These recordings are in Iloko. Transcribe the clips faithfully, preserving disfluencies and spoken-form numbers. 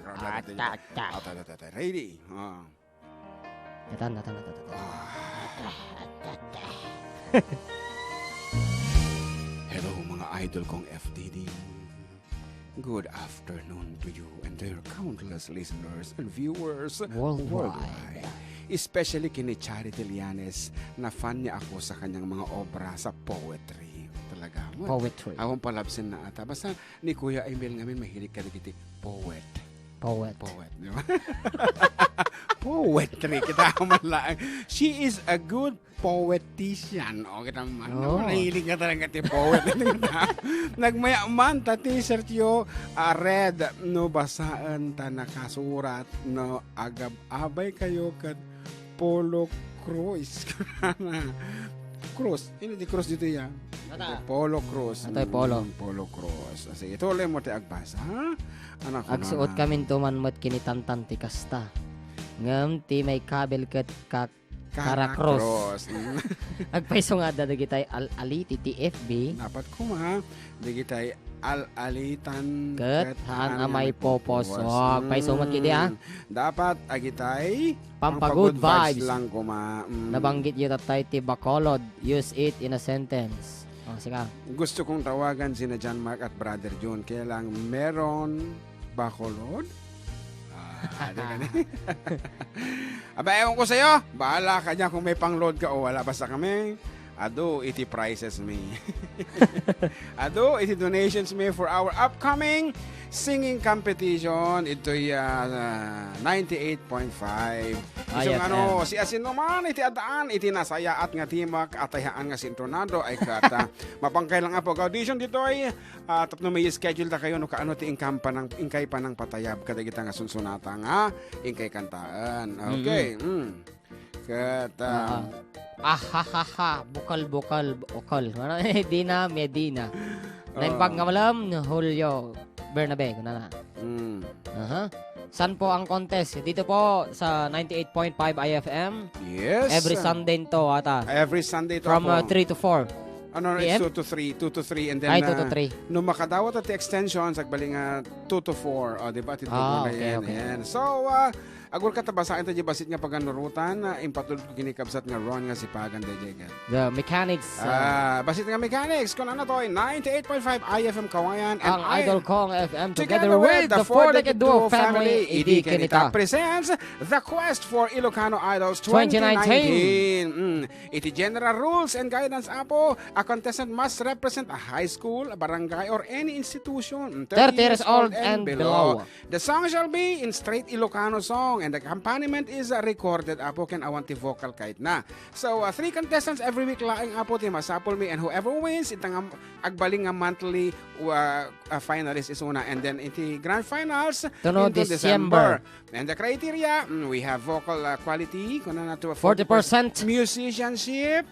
Ata, ata. Ata, ata, ata. Ready? Ah. Atan, atan, atan, atan. Ah. Hello, mga idol kong F T D. Good afternoon to you and to your countless listeners and viewers Worldwide. Worldwide. Especially kini Charity Lianes, na fan niya ako sa kanyang mga obra sa poetry. Talaga. Poetry. Awan palabsin na ata. Basta ni Kuya Emil ngamin, mahilig ka dagiti poet. Poet. Poet, di ba? Poetry, kita man lang. She is a good poetician. O, kita man. Oo. Mahilig ka talaga ti poet. Nagmaya man ta t-shirt yo, ah, red, no, basaen ta nakasurat, no, agab-abay kayo ket Polo Cruz. Cruz. Ino ti Cruz dito ya? Ata. Polo Cruz. Atoy polo. Mm, Polo Cruz. Ah, sige, tuloy mo ti agbasa, ha? Anak ko Agsuot na. Kaminto man met kini tantan ti kasta. Ngem ti maikabil ket ka-, Kara Kara Cruz. Cruz. Mm. Agpayso nga adda dagitay al-, aliti ti F B. Dapat kuma, dagitay al-alitan Ket ket haan a haan nga maipoposok. Maipoposok. Paisumat kidi, ah. Mm. Dapat agitay Pampa-good pampa-good vibes vibes. lang koma. Mm. Nabanggit yu tattay ti Bacolod. Use it in a sentence. Oh, sika. Gusto kong tawagan sina John Mark at Brother Jun. Kaya lang, meron Bacolod? Ah, di ka ni-, Aba, ewan ko sa'yo. Bahala ka dyan kung may pang-load ka o wala. Basta kami, adu iti prizes mi. Adu iti donations mi for our upcoming singing competition. Ito'y, ah, ninety-eight point five. Isang Ayat, ano, ayan. Si asin naman, iti adaan, iti nasayaat nga timak, atayahan nga sintonado, ay kata. Mapangkay lang, Apo, audition dito'y, ah, tapno may schedule ta kayo, no, kaano ti inkay panang, inkay panang patayab, kadagita nga sunsunata nga, inkay kantaan. Okay, Mm-mm. mm. Ket, ah, Ah. Ahahaha, bukal, bukal, bukal. Ano, eh, Dina Medina. Naimbag Ah. nga malam, Julio Bernabe, kunana. Mm. Aha. San po ang contest? Dito po sa ninety-eight point five I F M. Yes. Every Sunday to, ata. Every Sunday to From, ako. uh, three to four Ano, P M? It's two to three, two to three, and then, Ay, two to uh, three. No makadawat at extension, sagbali nga two to four. O, di ba? Ati Ah, two to okay, yan, okay. Yan. So, uh, Agul ka ta basaen ta di basit nga paganurotan, ah, impatulod ko kini kabsat nga Ron nga sipagan daydiay ket. The Mechanics, ah. Ah, basit nga Mechanics, kun ano to, ninety-eight point five I F M Kawayan and Ang I Idol Kong F M together together with with the the Four Four Decade Decade Duo Duo family, family, idi idi kinita. Kinita presents The Quest for Ilocano Idols Twenty nineteen. twenty nineteen. Mm. Iti general rules and guidance, Apo, a contestant must represent a high school, a barangay, or any institution, mm, Thirty years old and below. The song shall be in straight Ilocano song, and the accompaniment is, uh, recorded, Apo, ken awan ti vocal guide na. So, uh, three contestants every week laeng, Apo, ti masapul mi, and whoever wins, ita nga agbalin nga monthly, uh, uh, finalist is una, and then iti grand finals Tuno into December. December. And the criteria, mm, we have vocal, uh, quality, kunana to Forty percent. Musicianship,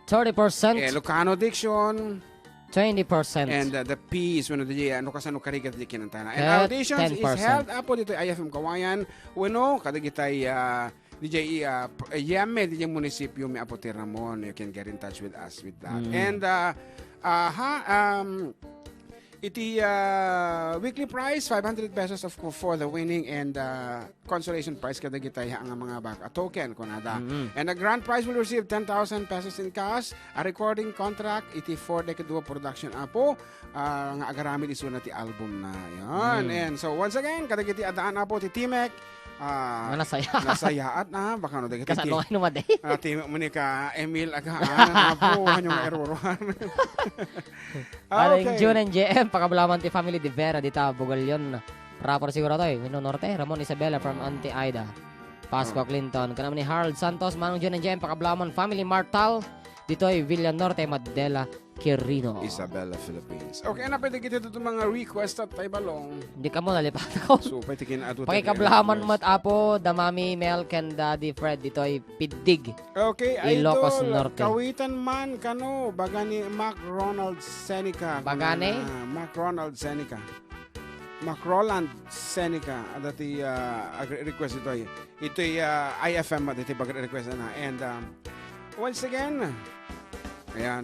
Thirty percent. Ilocano diction, Twenty percent. And, uh, the piece, wenno di, ano, kasano karigat di kinantana. And Ket auditions is ten percent. Held, Apo, dito I F M Kawayan, wenno kadagitay, uh, D J, uh, p-, uh, yame, D J munisipyo mi, Apo, ti Ramon. You can get in touch with us with that. Mm. And, uh, uh, ha, um, iti, uh, weekly prize, five hundred pesos of co-, for the winning, and, uh, consolation prize kadagitay nga mga bak-, a token, kunada. Mm-hmm. And the grand prize will receive ten thousand pesos in cash, a recording contract iti Four Decade Duo Production, Apo, ah, nga agaramid isuna ti album na. Yon. Mm. And so, once again, kadagiti addaan, Apo, ti Timek, ah, Nga nasayaat. Nasayaat na, baka no, dagiti Kasano ti-, nga numadi? Ah, Timek mo ni ka Emil, aga, anan, Apo, ano nga eruruan? Ah, Aling okay. June and J M, pakablaman ti family de Vera, dita, Bugallon. Proper siguro to, eh. Wino Norte, Ramon Isabela from Auntie Ida. Pasco Oh. Clinton. Kanam ni Harold Santos, Manong Jun and J M, pakablaman family Martal. Ditoy Villa Norte, Madela, Quirino. Isabela, Philippines. Okay, na pwede kita dito mga request at tay balong. Hindi ka mo, nalipat ako. So, pwede kin-, ato tayo Pakikablaman request. Mat apo, Damami, Mel, ken Daddy Fred, ditoy Piddig. Okay, Ilocos Idol, Norte. Kawitan man, kano, baga ni Mac Ronald Seneca. Baga ni? Ah, Mac Ronald Seneca. Mac Roland Seneca, adda ti, ah, ag-, request itoy. Itoy, ah, I F M, adda ti pag-request na. And, um, once again, ayan,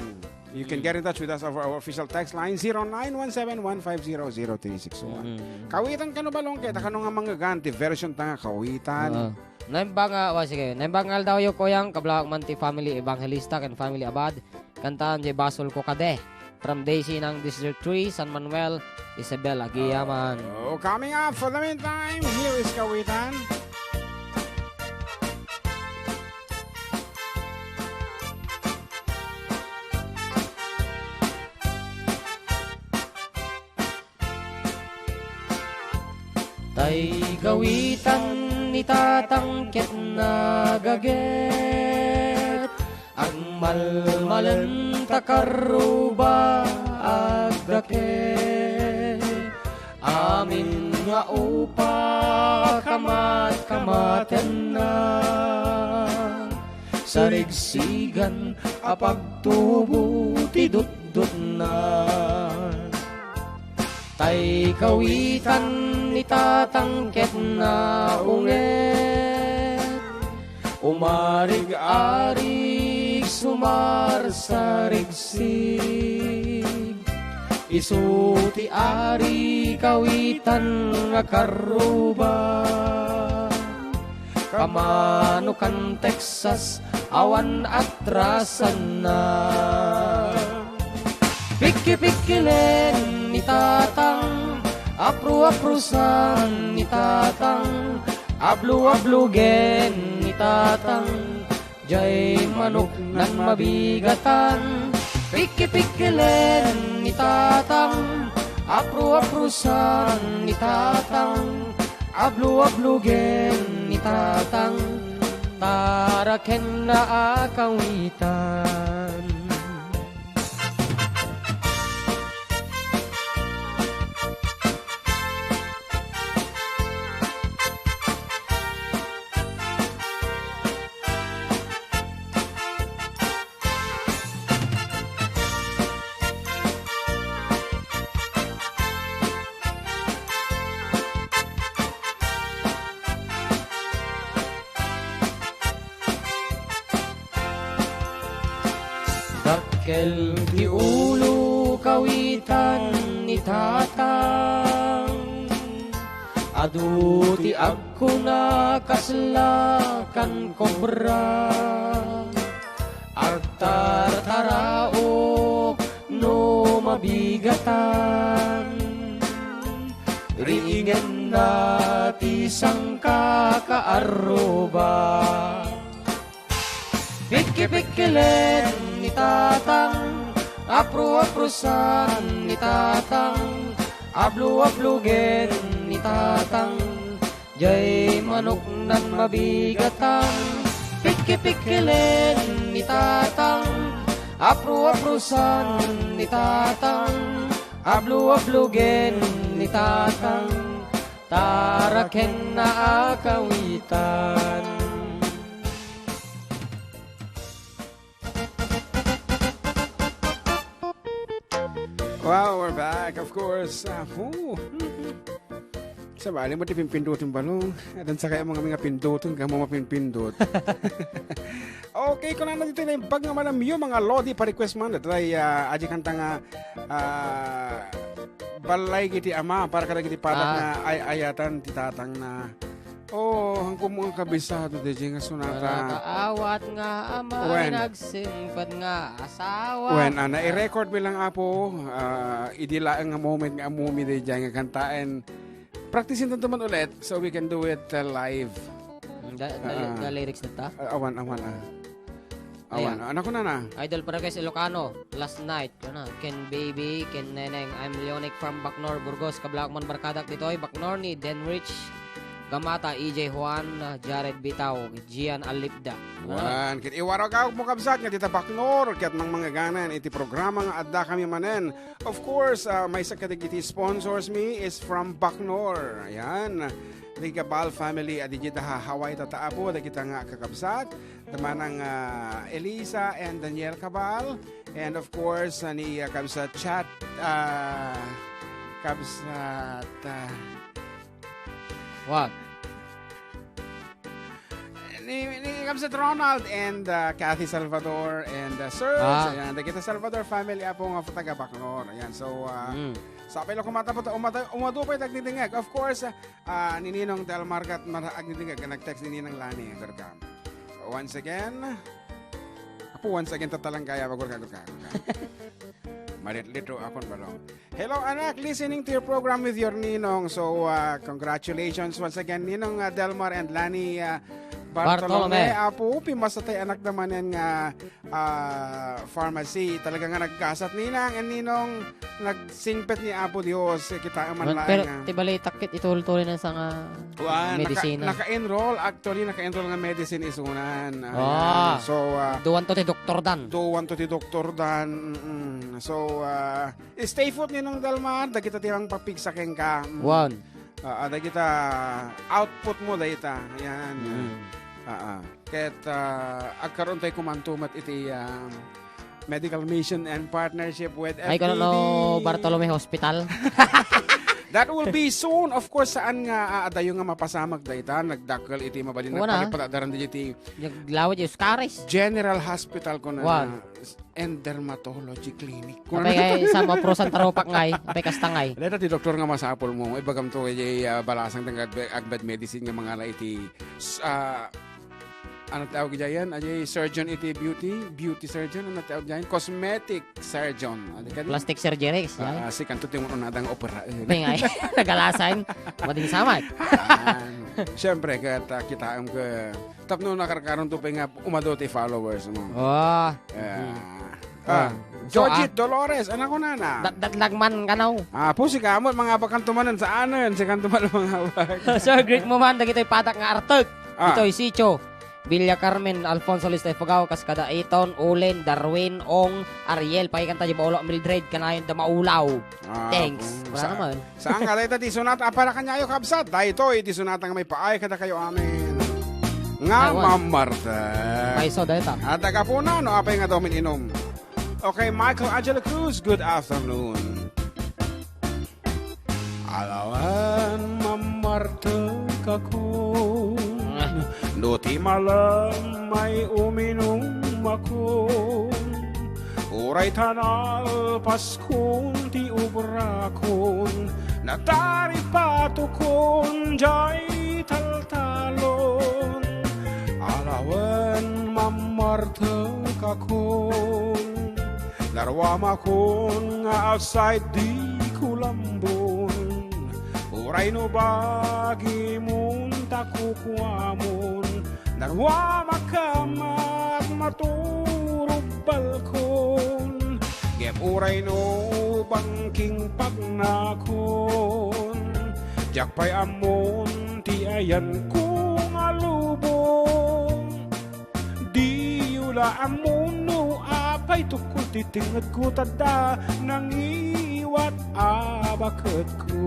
you can Mm. get in touch with us over our official text line, zero nine one seven one five zero zero three six one. Mm. Kawitan kano balong, kaya kano nga manggagan, ti version ta nga kawitan. Oo. Naimbag nga, wa, sige. Naimbag nga aldaw yo, Kuyang, kablawak man ti family Evangelista ken family Abad. Kantaan jay basol ko kade. From Daisy nang District three, San Manuel, Isabel Agiaman. Oh, coming up, for the meantime, here is Kawitan. Tay gawitan ni Tatang ket nagaget, agmalmalen ta karruba agdaket. Amin nga upa kamat-kamatenna, sarigsigan a pagtubo ti dutdutna. Tay kawitan ni Tatang ket naunget, umarig-arig sumarsarigsig. Isu ti ari kawitan nga karruba. Kamanokan Texas, awan atrasanna. Pikki-pikkilen ni Tatang, apru-aprusan ni Tatang, ablu-ablugen ni Tatang. Jay manok nan mabigatan, pikki-pikkilen ni Tatang, apru-aprusan ni Tatang, ablu-ablugen ni Tatang, tarakenna a kawitan. Dakkel ti ulo kawitan ni Tatang. Adu ti agkuna kasla kan kobra. Agtartaraok no mabigatan. Riingenna ti sangkakaarruba. Pikki-pikkilen ni Tatang, apru-aprusan ni Tatang, ablu-ablugen ni Tatang, jay manok nan mabigatan. Pikki-pikkilen ni Tatang, apru-aprusan ni Tatang, ablu-ablugen ni Tatang, tarakenna a kawitan. Wow, we're back, of course. Ah, whew. Sabali mo ti pinpindutin balong. Adan sa kaya mga mga pindutin, kamo mapinpindot. Okay, kunana ditoy naimbag nga manamyo, mga lodi, pa-request man. Datoy, ah, adi kanta nga, ah, Balay iti Ama, para kadagiti padak Ah. nga ay-ayatan ti tatangna. Oh, hangko mo ang kabisado, D J, nga sonata. Wala ka awat nga ama, Wen. Nagsingpet nga asawa. Wen, ah, nai-record mi lang, Apo. Ah, idi laeng nga moment nga ammom, D J, nga kantaen. Practice-en tanto man ulit, so we can do it, uh, live. Mm, da-, da-, Ah. da-, lyrics na ta? Ah, awan, awan, ah. Awan, Ayan. Ah, naku na na. Idol Parakes Ilocano, last night, ano, Ken Baby, Ken Neneng, I'm Leonic from Bacnor, Burgos, kablak man barkadak ditoy, Bacnor ni Denrich Gamata, E J Juan, Jared Bitao, Gian Alipda. Ano? Wan, kit iwaragak mo kabsat nga dita Bacnor, ket nang mangaganan iti programa nga adda kami manen. Of course, ah, maysa kadagiti sponsors mi is from Bacnor. Ayan. Di Cabal family, adi dita ha Hawaii tata Apo, dagita nga kakabsat. Tamanang, ah, Elisa and Daniel Cabal. And of course, ah, ni, ah, kabsat Chat, ah, kabsat, ah, What? Ni, ni Kamsat Ronald and, uh, Kathy Salvador and, uh, Serge. Ah. Ayan, dagita Salvador family, Apo, nga taga Bacnor. Ayan, so, uh, Mm. sapay lang kumata po, umata-, umadu pa yung tagdidingag. Of course, uh, uh, ni Ninong Del Mar kat mara-, agdidingag, nag-text ni Ninang Lani, agurkam. So, once again, Apo, once again, tatalang kaya, agurka, agurka, agurka. Malitlito akon balong. Hello, anak. Listening to your program with your ninong. So, uh, congratulations once again, Ninong, uh, Delmar and Lani, uh, Bartolome. Bartolome. Apo, pimasa tay anak da manen nga, uh, pharmacy. Talaga nga nagkasat, Ninang and Ninong, nagsingpet ni Apo Dios. Kita man Wan, laeng pero nga. Ti bali, takit itultuloy na sa nga Wan, naka-, medisina. Naka-enroll, actually, naka-enroll nga medicine isunan. Ayan. Ah. So, uh, Duwan to ti doktor dan. Duwan to ti doktor dan. Mm-mm. So, uh, Stay put, Ninong Delmar, dagita ti mangpapigsa kenka. Mm. Wan. Ah, ah, dagita output mo dayta. Yan. Mm. Ah, ah. Ket, ah, agkaroon tayo kumanto met iti, ah, medical mission and partnership with Ay, kano no F T D. Bartolome Hospital? That will be soon. Of course, saan nga aadayo nga mapasamak dayta? Nagdakkel iti mabalin a pagipatadaran ditoy Naglawa di Oscares. General Hospital ko na Wan. And Dermatology Clinic. Apay ngay, sa mga pro Santa Ropac ngay, apay kasta ngay. Dayta ti doktor nga masapul mo, ibagam to kay, ah, balasang nga agbe-, agbed medicine nga mangala iti, s-, ah, ano tawag diyan? Ajay surgeon iti beauty, beauty surgeon, ano tawag diyan? Cosmetic surgeon. Ano ka din? Plastic surgery, Ah, yan. Si kanto ti mo nadang opera. Apay ngay, nagalasan, madin samay. Ah, siyempre, ket, ah, kitaem ke, tapno nakarkaron to pay nga umadu ti followers mo. Oh. Yeah. Mhm. Ah, Ah. So, Georgie ah, Dolores, anak ko na na. Dat-, datlag man kanaw. Ah, po si kamot, mga bakan tumanan sa anen, si kanto man mga bag. So, greet mo man, dagitoy padak nga artek. Ah. Itoy Sicho. Villa Carmen, Alfonso Lista Ifugao, kas kada Eton, Ulen, Darwin, Ong, Ariel, pakikanta di Baolo, Mildred, kanayon da maulaw. Ah, Thanks. po. Wala Sa-, naman. Saan nga dayta ti sunat? Apara kanyayo, kabsat. Daytoy ti sunat nga may paay kada kayo amin. Nga Ay, wan. Mamarta. Ay, so, dayta. At agapuna, no, apay nga daw min inum. Okay, Michael Angelo Cruz, good afternoon. Alawen, mamartek akon. Ah. No ti malem ay uminum akon. Uray ta nalpaskon ti obrakon, nataripatokon jay taltalon. Alawen, mamartek akon. Naruamakon nga outside di kulambon. Uray no bagimon ta kukuamon, naruamak a mat-, maturog balkon. Ngem uray no bangking pagnakon, diak pay ammon ti ayanko nga lubong. Diyo la ammo no apay tukod ti tengngedko ta adda nangiwat a baketko.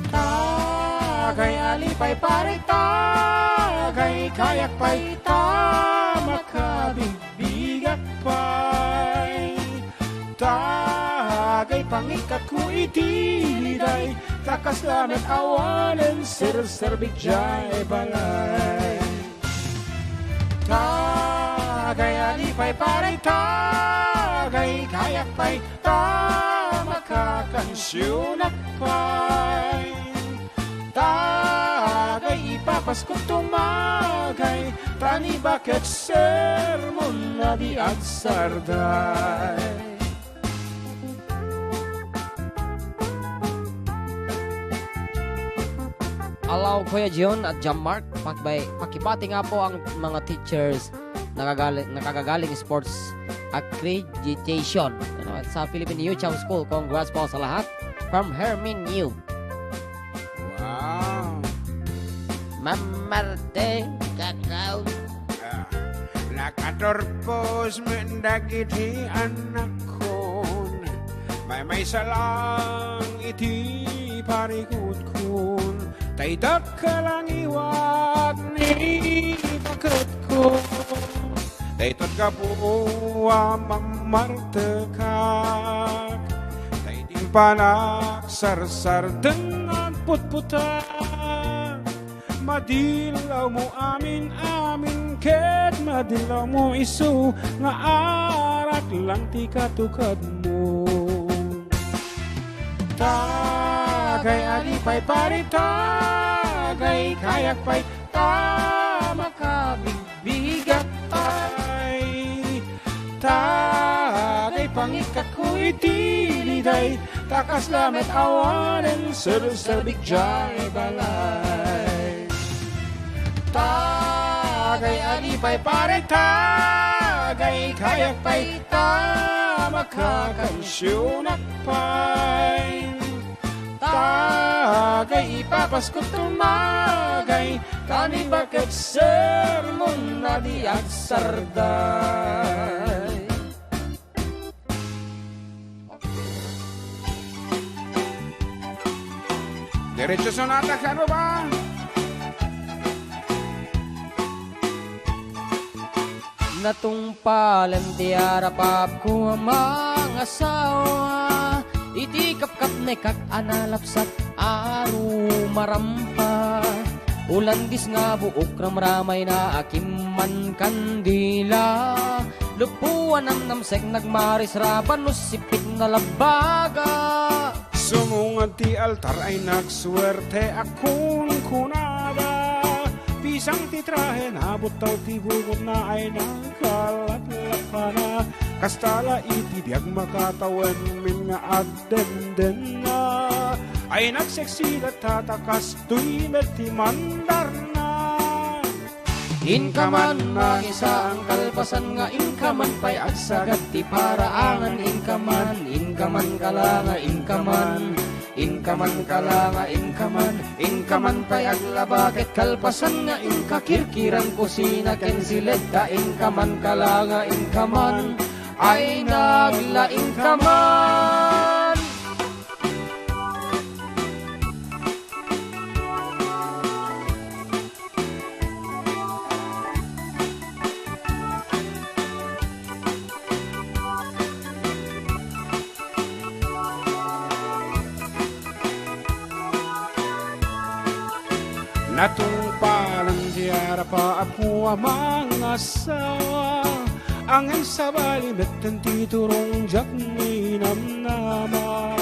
Tagay a lipay pare, tagay kayak pay ta makabig- bigak pay. Tagay pangikkatko iti liday, ta kasla met awanen serserbik jay balay. Tagay a lipay pare, tagay kayak pay, ta makakansionak pay. Tagay ipapaskot tumagay, ta ni baket sermon a di agsarday. Hello, Kuya John at John Mark. Pakibay-, pakibati nga po ang mga teachers nakagaling, nakagagaling sports accreditation. Ano, sa Philippine Yu Chang School, congrats po sa lahat. From Hermin Yu. Wow. Mamartek akon. Ah, nakaturpos met dagiti anakkon. Maymaysa lang iti parikutkon. Tay dakkel a ngiwat ni baketko. Daytoy gapu a mamartekak. Tay timpanak sarsardeng agputputak. Madillaw mo amin-amin ket madillaw mo isu nga arak lang ti katukadmo. Tagay a lipay pare, tagay kayak pay, ta makabig- bigak pay. Tagay pangikkatko iti liday, ta kasla met awanen serserbik jay balay. Tagay a lipay pare, tagay kayak pay, ta makakansionak pay. Tagay ipapaskot tumagay, ta ni baket sermon a di agsarday. Diretso sonata, kano ba? Natungpalen ti arapapko a mangasawa iti Kapkapnekak a nalapsat a rumarampa. Ulandis nga buok ramramayna a kimman kandila. Lupo a namnamsek nagmarisraba no sipit na labaga. Sumungad ti altar ay nagsuerte a kunkunada. Pisang ti trahe, nabuttaw ti bukotna ay nagkalatlapana. Kasta la iti biag makatawen min nga agdendenna. Ay nagseksida ta ta kastoy met ti mandarna. Inka man mangisaang kalpasan nga inka man pay agsagat ti paraangan, inka man, inka man kala nga inka man, inka man kala nga inka man, inka man pay aglaba ket kalpasan nga inka kirkirang kusina ken siled ta inka man kala nga inka man, ay naglaing ka man. Natungpalan ti arap a apo a mangasawa, angin sabali metten ti turong diak ninamnama.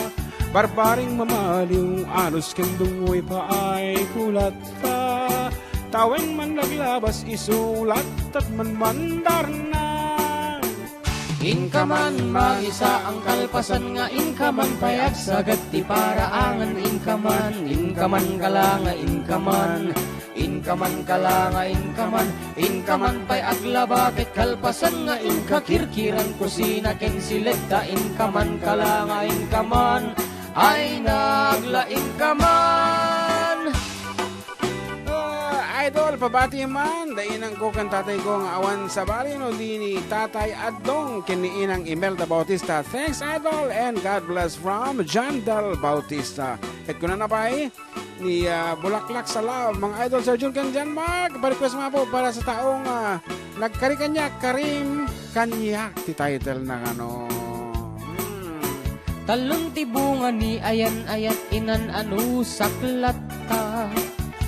Barbaring mamaliw, anus ken dungoy paay kulat. Tawen man naglabas isu, lattat man mandarna. Inka man mangisaang kalpasan nga inka man pay agsagat ti paraangan, inka man, inka man kala nga inka man, inka man kala nga inka man, inka man pay aglaba ket kalpasan nga inka kirkirang kusina ken siled ta inka man kala nga inka man, ay naglaing ka man. Ah, idol, pabati man, da inangko ken tatayko nga awan sabali no di ni Tatay Addong ken ni Inang Imelda Bautista. Thanks, idol, and God bless from John Del Bautista. Ket kunana pay ni, ah, Bulaklak sa Love, mga idol, Sir Jun ken Jan Mark, pa-request nga po para sa taong, ah, nagkari kaniak, Karim kaniak ti title na, ano. Hmm. Talon ti bunga ni ayan-ayat, inan-anusak latta.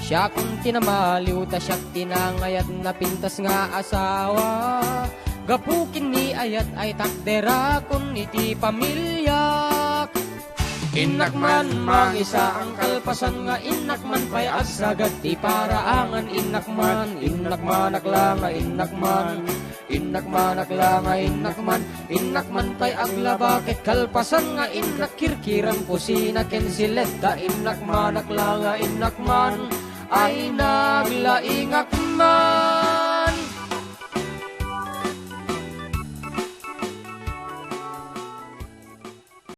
Siakon ti namaliw ta siak ti nangayat, napintas nga asawa. Gapu ken ni ayat ay takderakon iti pamiliak. Innak man mangisaang kalpasan nga innak man pay agsagat ti paraangan, innak man, innak man akla nga innak man. Innak man akla nga innak man, innak man pay aglaba ket kalpasan nga innak kirkirang kusina ken siled ta innak man akla nga innak man, ay naglaingak man.